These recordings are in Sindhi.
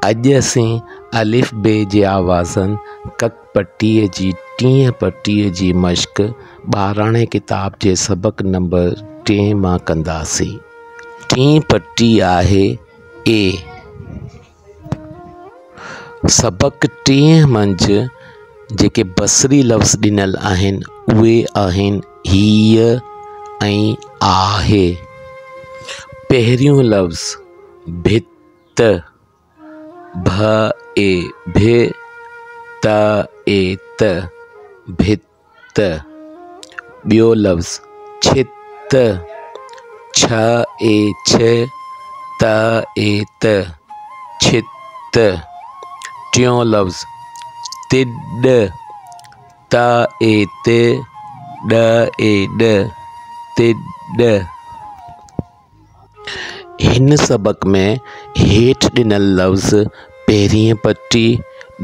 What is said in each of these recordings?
اڄ اسين الف بي جي آوازن ڪڪ پٽيءَ جي ٽين پٽيءَ جي مشق ٻاراڻي ڪتاب جي سبق نمبر ٽئين مان ڪنداسين. ٽين پٽي آهي اي. سبق ٽئين منجهه جيڪي بصري لفظ ڏنل آهن اهي آهن هيءَ ۽ آهي. پهريون لفظ ڀت، ڀ اي ڀ، ت اي ت، ڀت. ٻيو لفظ ڇت، ڇ اي ڇ، ت اي ت، ڇت. ٽيون لفظ تڏ، ت اي ت، ڏ اي ڏ، تڏ. هن سبق ۾ هيٺ ڏنل لفظ پهرين پٽي،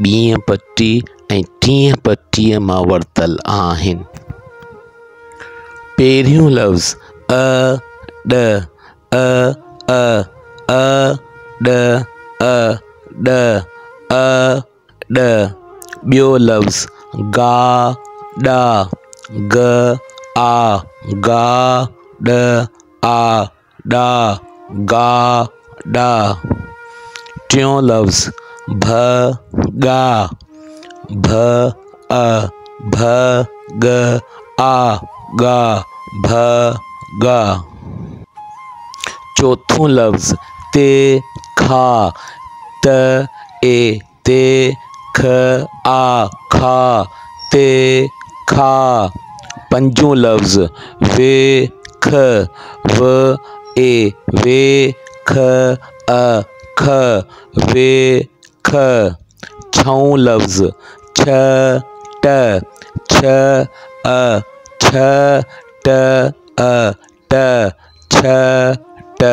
ٻين پٽي ۽ ٽين پٽيءَ مان ورتل آهن. پهريون لفظ ا ڏ، ا ا، ا ڏ ا ڏ، ا ڏ. ٻيو لفظ گا ڏا، گ آ گا، ڏ آ ڏا، گا ڏا. ٽيون لفظ ڀ ڳا، ڀ ا ڀ ڳ آ ڳا، ڀ ڳا. چوٿون لفظ ت کا، ت اي ت، ک آ کا، ت کا. پنجون لفظ و ک، و اي وي، ک ا کَ، وي ک. ڇهون لفظ ڇ ٽ، ڇ ا ڇ، ٽ ا ٽ، ڇ ٽ.